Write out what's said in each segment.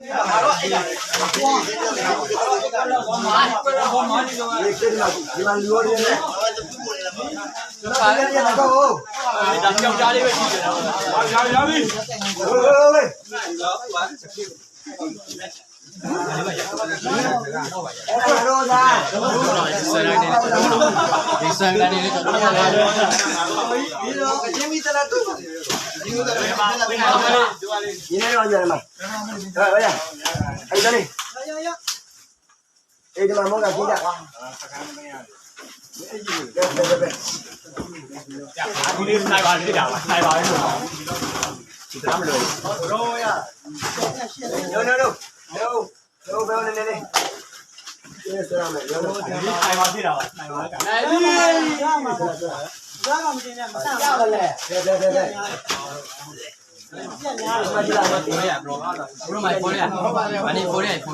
ယဘၣ်ဝဲလၢကီၢ်ယီၤ, ဆါနၤန့ၣ်ယၤအဂံၢ်မ့ၢ်ဧါ, လၢဝဲတ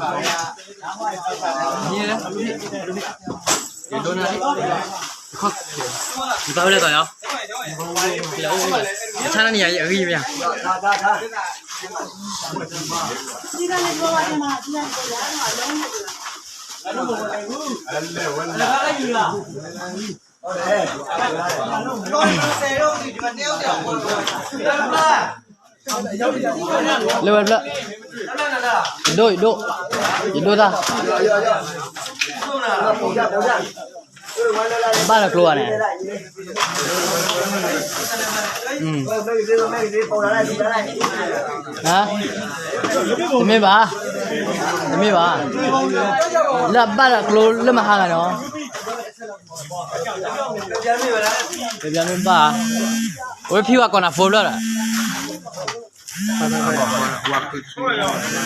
ဖျၢၣ်, ယဒိၣ်, ယဒိၣ်, ယဒိၣ်တၢ်, ဘၣ်လီၤကျိၤဧါန့ၣ်, တမ့ၢ်ဘၣ်, တမ့ၢ်ဘၣ်, လၢအဘၣ်လီၤကျိၤလၢမဟါဂၤန့ၣ်, တဘျီမ့ၢ်ဘၣ်, အဝဲဖံဝဲကိးနၤဖိဖျၢၣ်ဒီး